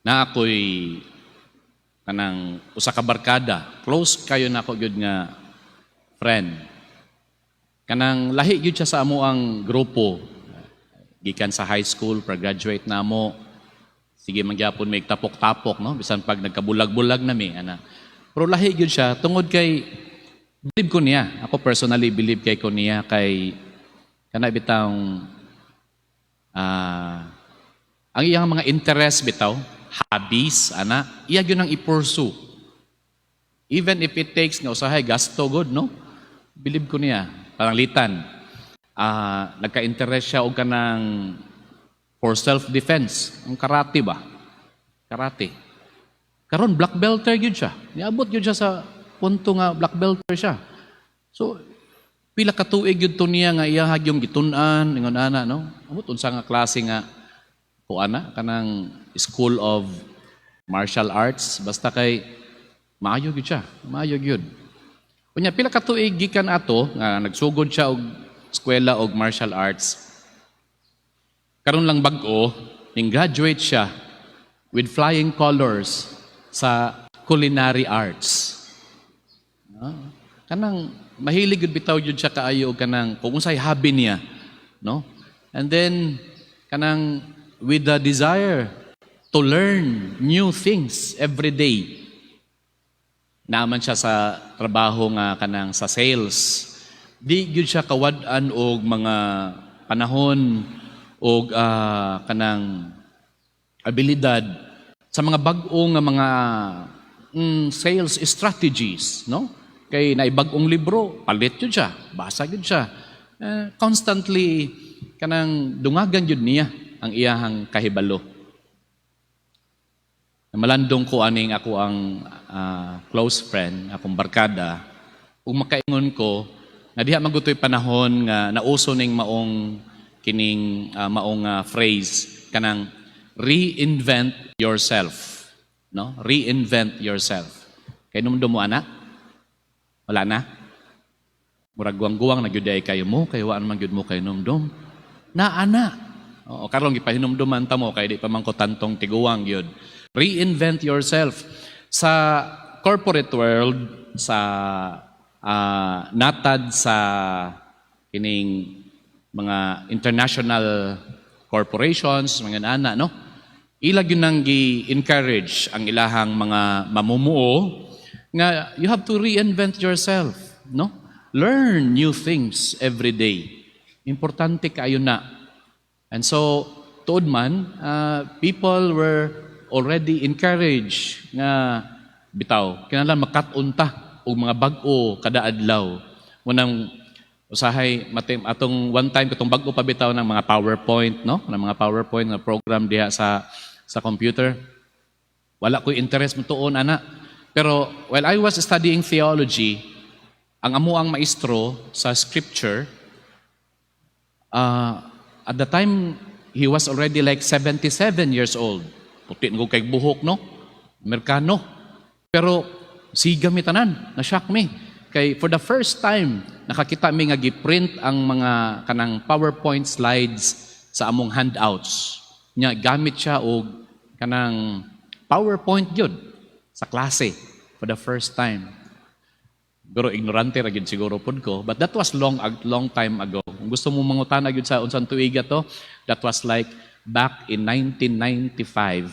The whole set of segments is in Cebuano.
Na ako'y kanang usa ka barkada, close kayo nako gyud nga friend. Kanang lahi gyud siya sa amo ang grupo. Gikan sa high school, graduate na mo. Sige man gyapon may tapok-tapok, no? Bisan pag nagkabulag-bulag na mi, ana. Pero lahi gyud siya tungod kay believe ko niya. Ako personally, believe kay ko niya kay kana bitawng ang iyang mga interest bitaw, hobbies, ana, iya gyud ang i-pursue. Even if it takes nga usahay gasto gud, no? Believe ko niya. Parang litan. Nagka-interest siya og kanang for self-defense, ang karate ba? Karate. Karon black belter gyud siya. Niabot gyud siya sa punto nga black belter siya. So pila ka tuig gyud to niya nga iya yung gitun-an ingon ana, no? Amot unsa nga klase nga kuana kanang school of martial arts, basta kay maayo gyud siya, maayo gyud. Unya pila ka tuig gikan ato nga nagsugod siya og eskwela og martial arts. Karon lang bag-o, ning graduate siya with flying colors sa culinary arts. Kanang mahilig gyud bitaw gyud siya kaayo og kanang kung unsay hobby niya, no? And then kanang with the desire to learn new things every day. Naman siya sa trabaho nga kanang sa sales. Di gyud siya kawad-an og mga panahon og kanang abilidad sa mga bag-o nga mga sales strategies, no? Kay naibag-ong libro, palit yun siya, basa yun siya. Constantly kanang dungagan yun niya ang iyahang kahibalo. Malandong ko aning ako ang close friend, akong barkada, ug makaingon ko nga diha man gud to'y panahon nga nauso ning maong kining maong phrase kanang "reinvent yourself", no? "Reinvent yourself." Kay numdum mo ana? Wala na? Murag guwang-guwang na gyud ay kayo mo kay wa man gyud mo kay numdum. Na ana. Oo, karon gipahinumduman ta mo kay di pa man ko tantong tiguwang gyud. "Reinvent yourself." Sa corporate world, sa natad sa kining mga international corporations, mga ana, no? Ila gyud nang gi-encourage ang ilahang mga mamumuo nga you have to reinvent yourself, no? Learn new things every day. Importante kaayo na. And so, tuod man, people were already encouraged nga bitaw, kinahanglan makat-on ta og mga bag-o kada adlaw. Munang usahay matim atong one time katong bag-o pa bitaw ng mga PowerPoint, no? Ng mga PowerPoint nga program diha sa computer. Wala ko'y interest mo tuon ana. Pero while I was studying theology, ang amo ang maestro sa scripture, at the time, he was already like 77 years old. Puti na kay buhok, no? Amerikano. Pero siga mi tanan, na-shock mi. Kay for the first time, nakakita mi nga gi-print ang mga kanang PowerPoint slides sa among handouts. Nya gamit siya og kanang PowerPoint gyud sa klase for the first time. Pero ignorante ra gyud siguro pud ko. But that was long long time ago. Kung gusto mo mangutana gyud sa unsang tuiga to, that was like back in 1995.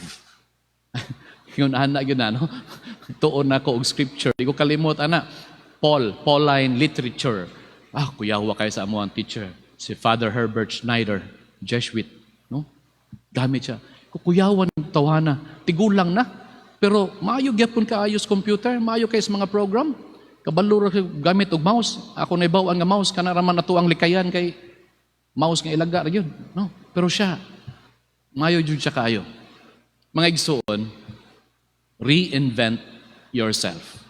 Yun ana gyud na, no? Tuon nako og scripture. Di ko kalimot ana. Pauline literature. Kuyawa kayo sa amo ang teacher. Si Father Herbert Schneider, Jesuit, no? Gamit siya. Kukuyawan ng tawhana. Tigulang na. Pero maayo gyapon kaayos computer, maayo kay sa mga program. Kabalo ra kay gamit og mouse. Ako naibaw-an nga mouse kana ra man ato ang likayan kay mouse nga ilaga ra gyud, no? Pero siya maayo jud siya kaayo. Mga igsuon, reinvent yourself.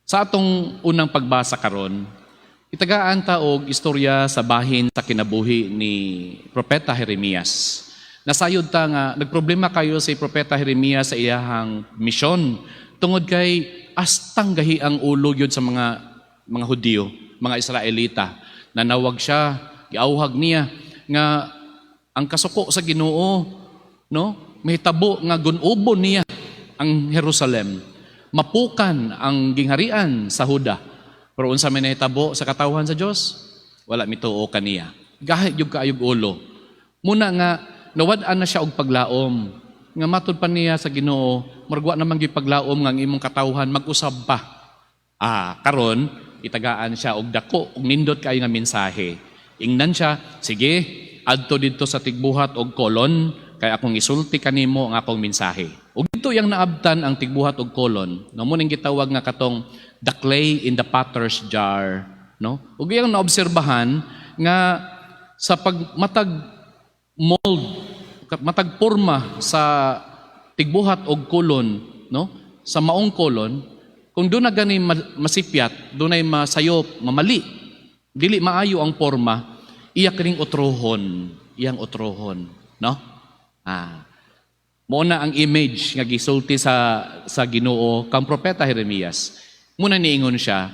Sa atong unang pagbasa karon, itagaan ta og istorya sa bahin sa kinabuhi ni Propeta Jeremias. Nasayod ta nga nagproblema kayo si Propeta Jeremias sa iyahang misyon tungod kay astang gahi ang ulo gyud sa mga Hudiyo, mga Israelita. Nanawag siya, giauhag niya nga ang kasuko sa Ginoo, no? Mahitabo nga gun-ubon niya ang Jerusalem. Mapukan ang gingharian sa Huda. Pero unsa may nahitabo sa katawhan sa Dios? Wala mituo kaniya. Gahi gyud kaayog ulo. Muna nga nawad-an na siya og paglaom. Nga matud pa niya sa Ginoo, murag wa naman gyud paglaom nga ang imong katawhan mag-usab pa. Karon itagaan siya og dako og nindot kaayo nga mensahe. Ingnan siya, "Sige, adto didto sa tigbuhat og kolon kay akong isulti kanimo ang akong mensahe." Ug didto iyang naabtan ang tigbuhat og kolon. No, mao ning gitawag nga katong the clay in the potter's jar, no? Ug iyang naobserbahan nga sa pagmatag mold, matag porma sa tigbuhat og kolon, no? Sa maong kolon, kung duna gani masipyat, dunay masayop, mamali, dili maayo ang porma, iya kining utrohon, iyang utrohon, no? Mao na ang image nga gisulti sa Ginoo kang propeta Jeremias. Muna niingon siya,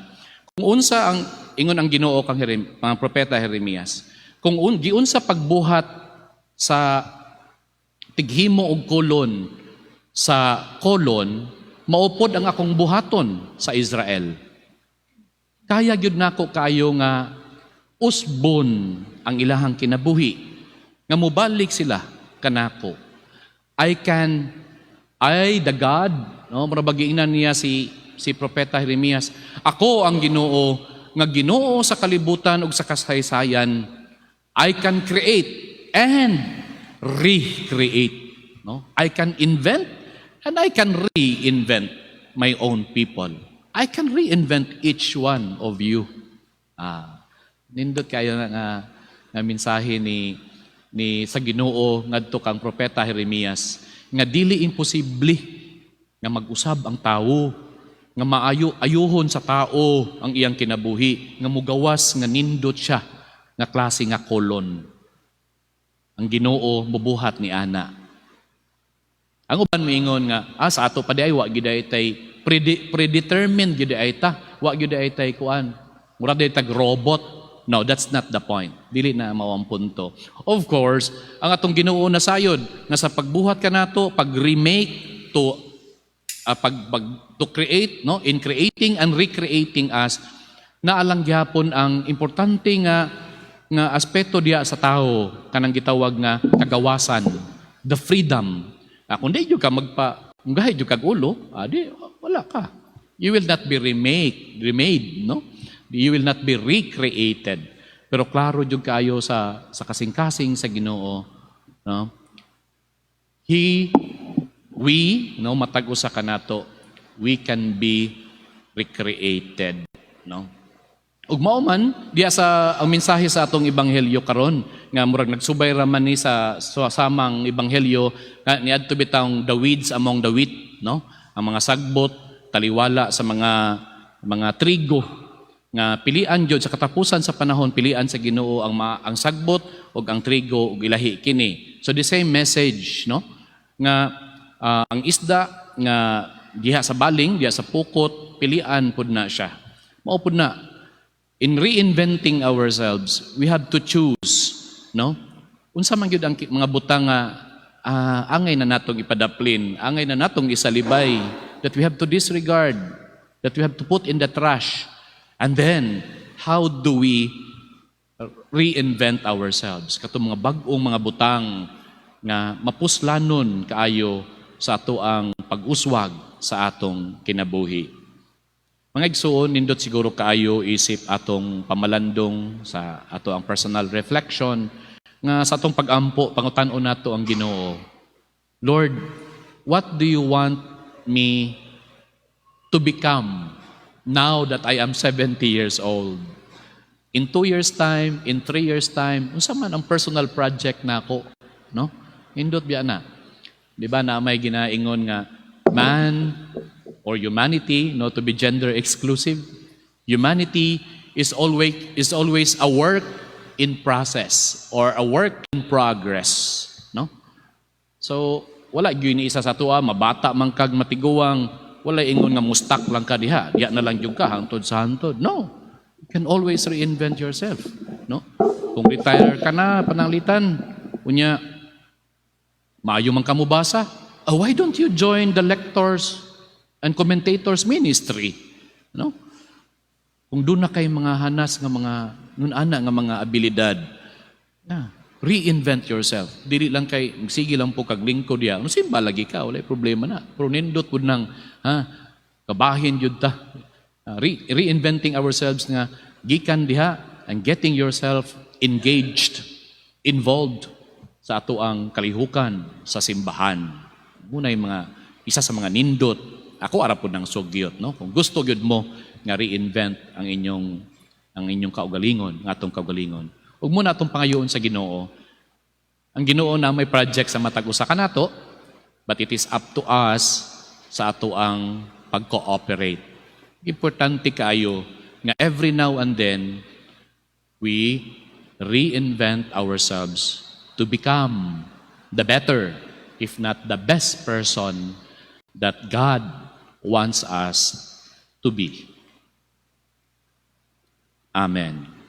kung unsa ang ingon ang Ginoo kang mga propeta Jeremias, kung giunsa pagbuhat sa tighimo og kolon sa kolon, mao pod ang akong buhaton sa Israel. Kaya gyud nako kaayo nga usbon ang ilahang kinabuhi nga mobalik sila kanako. I can I the God, no, mura ba giingnan niya si propeta Jeremias, "Ako ang Ginoo nga Ginoo sa kalibutan ug sa kasaysayan. I can create and recreate, no? I can invent and I can reinvent my own people. I can reinvent each one of you." Nindot kayo nga mensahe ni sa Ginoo ngadto kang propeta Jeremias nga dili imposible nga mag-usab ang tawo, nga maayo ayuhon sa tao ang iyang kinabuhi, nga mugawas nga nindot siya nga klase nga kolon. Ang Ginoo mubuhat ni ana. Ang uban moingon nga sa ato pa diay wa gyud ay tay predetermined gyud ay ta, wa gyud ay tay kuan, mura diay tag robot. No, that's not the point. Dili na mao ang punto. Of course, ang atong Ginoo na sayod nga sa pagbuhat kanato, pag remake to pag to create, no, in creating and recreating us, naalang gyapon ang importante nga aspeto diya sa tao, kanang gitawag nga kagawasan, the freedom. Kung di jud ka magpa kung gahi jud kag ulo, di wala ka. You will not be remade, no? You will not be recreated. Pero klaro jud kaayo sa kasing-kasing sa Ginoo, no? He we, no, matag usa kanato, we can be recreated, no? Ug mao man diya sa ang mensahe sa atong ebanghelyo karon nga murag nagsubay ra man ni sa samang ebanghelyo nga niadto bitawng the weeds among the wheat, no? Ang mga sagbot taliwala sa mga trigo nga pilian jud sa katapusan sa panahon, pilian sa Ginoo ang sagbot ug ang trigo ug ilahi kini. So the same message, no, nga ang isda nga diha sa baling, diha sa pukot, pilian pud na siya. Mao pud na in reinventing ourselves, we have to choose, no? Unsa man gyud ang mga butang nga angay na natong ipadaplin, angay na natong isalibay, that we have to disregard, that we have to put in the trash? And then, how do we reinvent ourselves? Katong mga bag-ong mga butang nga mapuslanon kaayo sa ato ang pag-uswag sa atong kinabuhi. Mga igsuon, nindot siguro kaayo isip atong pamalandong sa ato ang personal reflection nga sa atong pag-ampo, pangutan-on nato ang Ginoo. "Lord, what do you want me to become now that I am 70 years old? In 2 years' time, in 3 years' time, unsa man ang personal project nako, no?" Nindot biya na. Di ba na may ginaingon nga man or humanity, no, to be gender exclusive, humanity is always a work in process or a work in progress, no? So, wala gyud ni isa sa atoa, mabata man kag matiguang, wala ingon nga mu-stuck lang ka diha, diha na lang gyud ka hangtod sa hantod. No. You can always reinvent yourself, no? Kung retire ka na pananglitan, unya Maayo man ka mobasa. Oh, why don't you join the lectors and commentators ministry? No? Kung duna kay mga hanas nga mga nun-ana nga mga abilidad, yeah, reinvent yourself. Dili lang kay sige lang po kag lingkod diya. No, simba lagi ka, wala problema na. Pero nindot pud nang ha, kabahin jud ta. Reinventing ourselves nga gikan diha and getting yourself engaged, involved sa ato ang kalihukan sa simbahan. Muna yung mga isa sa mga nindot. Ako ara pud nang sugyot, no? Kung gusto gyud mo nga reinvent ang inyong kaugalingon, ang atong kaugalingon. Ug mao na atong pangayoon sa Ginoo. Ang Ginoo na may project sa matag usa kanato, but it is up to us sa ato ang pag-cooperate. Importante kaayo nga every now and then we reinvent ourselves to become the better, if not the best person that God wants us to be. Amen.